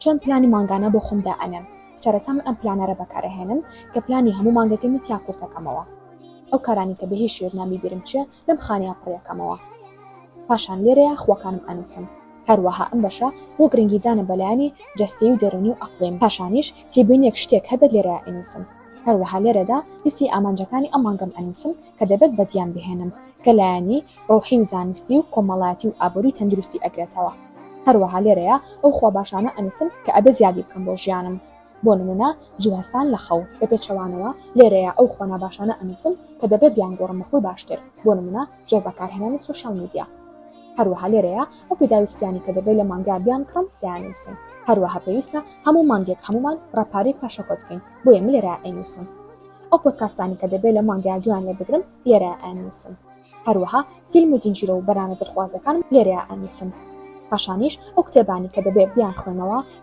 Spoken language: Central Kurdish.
چۆن پلانی مانگانە بۆ خۆم دائەنێم؟ سەرەتا من ئەم planner ە بەکارئەهێنم کە پلانی هەموو مانگەکەمی تیا کورتەکەمەوە. ئەو کارانەی کە بە هیچ شێوەیەک نامیبیرم چیە لەم خانەیە پڕیەکەمەوە. پاشان لێرەیا خوەکانم ئەنوسم. هەروەها ئەم بەشە بۆ گرنگیدانە بە لایەنی جەستەیی و دەروونی و ئەقڵیم. پاشانیش تێبینیەک شتێک هەبێت لێرەیا ئەینوسم. هەروەها لێرەدا لیستی ئامانجەکانی ئەم مانگەم ئەنوسم کە دەبێت بەدیان بهێنم کە لایەنی ڕۆحی و زانستی و کۆمەڵایەتی و ئابوری و تەندروستی ئەگرێتەوە. هەروەها لێرەیا ئەو خوە باشانە ئەنوسم کە ئەبێ زیادی بکەم بۆ ژیانم. بۆ نمونە زوو هەستان لە خەو. بە پێچەوانەوە لێرەیا ئەو خوە ناباشانە ئەنوسم کە دەبێ بیانگۆڕم بە خوی باشتر، بۆ نمونە زۆر بەکارهێنانی social media. هەروەها لێرەیا ئەو پێداویستیانەی کە دەبێ لە مانگا بیانکڕم دەیاننوسم. هەروەها پێویستە هەموو مانگێک هەموومان بڕە پارەیەک پاشەکەوت بکەین، بۆیە من لێرەیا ئەینوسم. ئەو پۆدکاستانەی کە دەبێ لە مانگا گوێیان لێ بگرم لێرەیا ئەیاننوسم. هەروەها فیلم و زنجیرە و بەرنامە دڵخوازەکانم لێرەیا ئەنوسم. پاشانیش ئەو کتێبانەی کە دەبێ بیانخوێنمەوە یا.